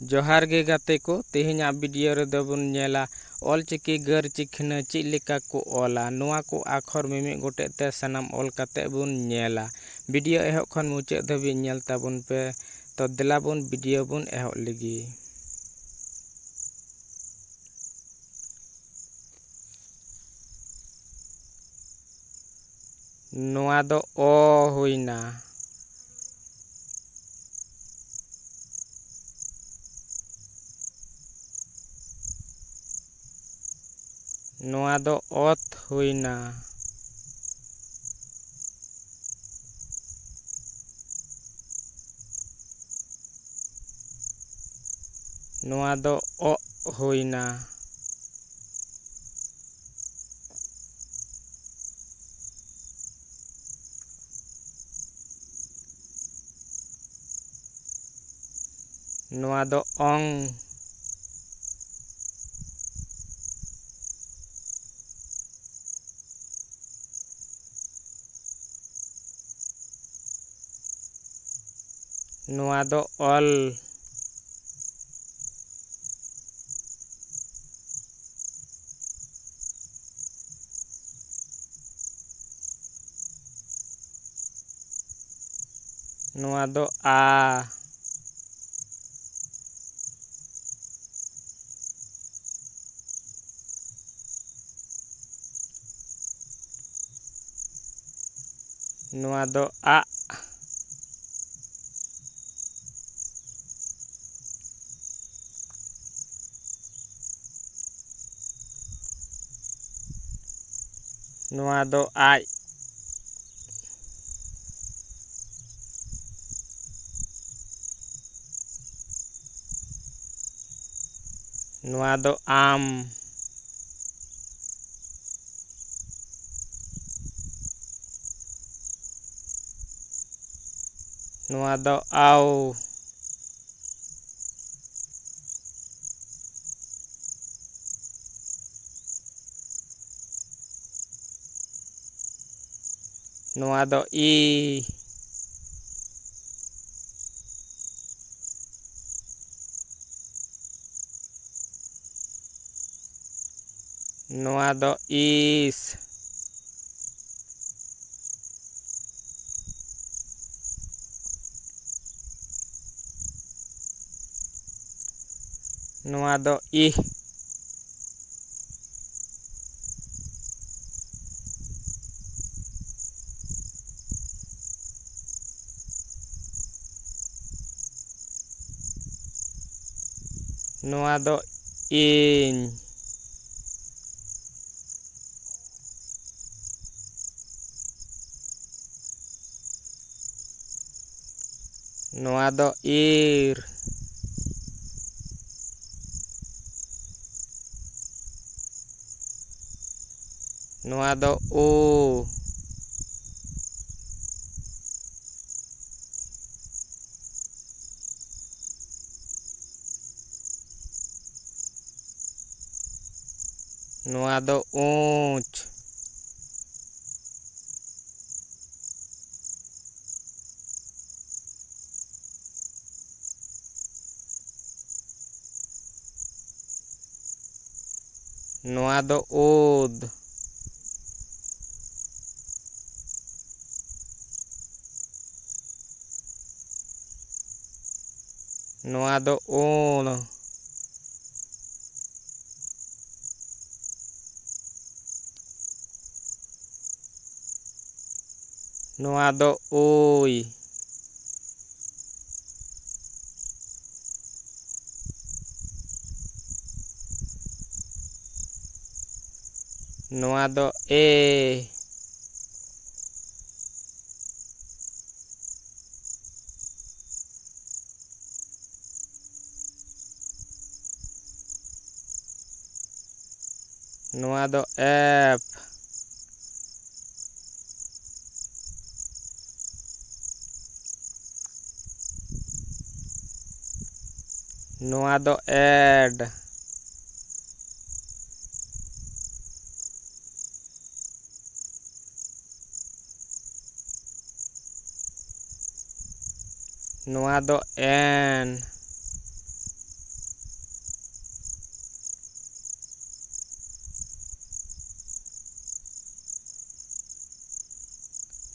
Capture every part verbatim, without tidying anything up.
ᱡᱚᱦᱟᱨ ᱜᱮ ᱜᱟᱛᱮ ᱠᱚ, ᱛᱮᱦᱮᱧᱟᱜ video ᱨᱮᱫᱚ ᱵᱚᱱ ᱧᱮᱞᱟ ᱚᱞᱪᱤᱠᱤ ᱜᱟᱹᱨ ᱪᱤᱠᱷᱱᱟᱹ ᱪᱮᱫ ᱞᱮᱠᱟ ᱠᱚ ᱚᱞᱟ᱾ ᱱᱚᱣᱟ ᱠᱚ ᱟᱠᱷᱚᱨ ᱢᱤᱢᱤᱫ ᱜᱚᱴᱮᱡ ᱛᱮ ᱥᱟᱱᱟᱢ ᱚᱞ ᱠᱟᱛᱮ ᱵᱚᱱ ᱧᱮᱞᱟ᱾ Video ᱮᱦᱚᱵ ᱠᱷᱚᱱ ᱢᱩᱪᱟᱹᱫ ᱫᱷᱟᱹᱵᱤᱡ ᱧᱮᱞ ᱛᱟᱵᱚᱱ ᱯᱮ᱾ ᱛᱚ ᱫᱮᱞᱟ ᱵᱚᱱ video ᱵᱚᱱ ᱮᱦᱚᱵ ᱞᱮᱜᱮ᱾ ᱱᱚᱣᱟ ᱫᱚ ᱚ ᱦᱩᱭᱱᱟ᱾ ᱱᱚᱣᱟ ᱫᱚ ᱚᱛ ᱦᱩᱭᱱᱟ᱾ ᱱᱚᱣᱟ ᱫᱚ ᱚᱜ ᱦᱩᱭᱱᱟ᱾ ᱱᱚᱣᱟ ᱫᱚ ᱚᱝ᱾ ᱱᱚᱣᱟ ᱫᱚ ᱚᱞ᱾ ᱱᱚᱣᱟ ᱫᱚ ᱟ᱾ ᱱᱚᱣᱟ ᱫᱚ ᱟᱜ᱾ ᱱᱚᱣᱟ ᱫᱚ ᱟᱡ᱾ ᱱᱚᱣᱟ ᱫᱚ ᱟᱢ᱾ ᱱᱚᱣᱟ ᱫᱚ ᱟᱣ᱾ ᱱᱚᱣᱟ ᱫᱚ ᱤ᱾ ᱱᱚᱣᱟ ᱫᱚ ᱤᱥ᱾ ᱱᱚᱣᱟ ᱫᱚ ᱤᱦ᱾ ᱱᱚᱣᱟ ᱫᱚ ᱤᱧ᱾ ᱱᱚᱣᱟ ᱫᱚ ᱤᱨ᱾ ᱱᱚᱣᱟ ᱫᱚ ᱩ᱾ ᱱᱚᱣᱟ ᱫᱚ ᱩᱸᱪ᱾ ᱱᱚᱣᱟ ᱫᱚ ᱩᱫ᱾ ᱱᱚᱣᱟ ᱫᱚ ᱩᱬ᱾ ᱱᱚᱣᱟ ᱫᱚ ᱩᱭ᱾ ᱱᱚᱣᱟ ᱫᱚ ᱮ᱾ ᱱᱚᱣᱟ ᱫᱚ ᱮᱯ᱾ ᱱᱚᱣᱟ ᱫᱚ ᱮᱰ᱾ ᱱᱚᱣᱟ ᱫᱚ ᱮᱱ᱾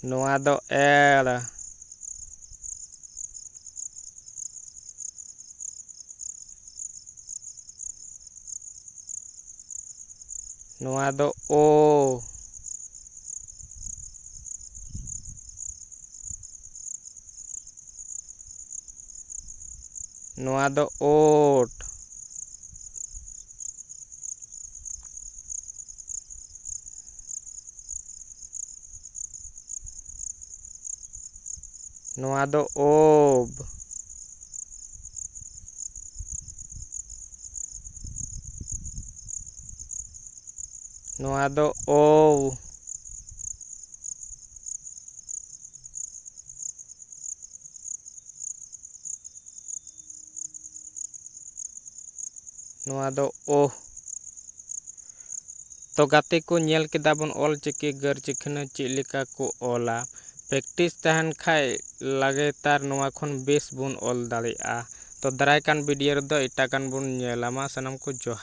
ᱱᱚᱣᱟ ᱫᱚ ᱮᱲ᱾ ᱱᱚᱣᱟ ᱫᱚ ᱳ᱾ ᱱᱚᱣᱟ ᱫᱚ ᱳᱴ᱾ ᱱᱚᱣᱟ ᱫᱚ ᱳᱵ᱾ ᱱᱚᱣᱟ ᱫᱚ ᱳᱣ᱾ ᱱᱚᱣᱟ ᱫᱚ ᱳᱦ᱾ ᱛᱚ ᱜᱟᱛᱮ ᱠᱚ, ᱧᱮᱞ ᱠᱮᱫᱟ ᱵᱚᱱ ᱚᱞ ᱪᱤᱠᱤ ᱜᱟᱹᱨ ᱪᱤᱠᱷᱱᱟᱹ ᱪᱮᱫ ᱞᱮᱠᱟ ᱠᱚ ᱚᱞᱟ᱾ ᱯᱨᱮᱠᱴᱤᱥ ᱛᱟᱦᱮᱱ ᱠᱷᱟᱡ ᱞᱟᱜᱟᱛᱟᱨ ᱱᱚᱣᱟ ᱠᱷᱚᱱ ᱵᱮᱥ ᱵᱚᱱ ᱚᱞ ᱫᱟᱲᱮᱭᱟᱜᱼᱟ᱾ ᱛᱚ ᱫᱟᱨᱟᱭ ᱠᱟᱱ ᱵᱷᱤᱰᱤᱭᱳ ᱨᱮᱫᱚ ᱮᱴᱟᱜ ᱜᱟᱱ ᱵᱚᱱ ᱧᱮᱞᱟ᱾ ᱢᱟ ᱥᱟᱱᱟᱢ ᱠᱚ ᱡᱚᱦᱟᱨ᱾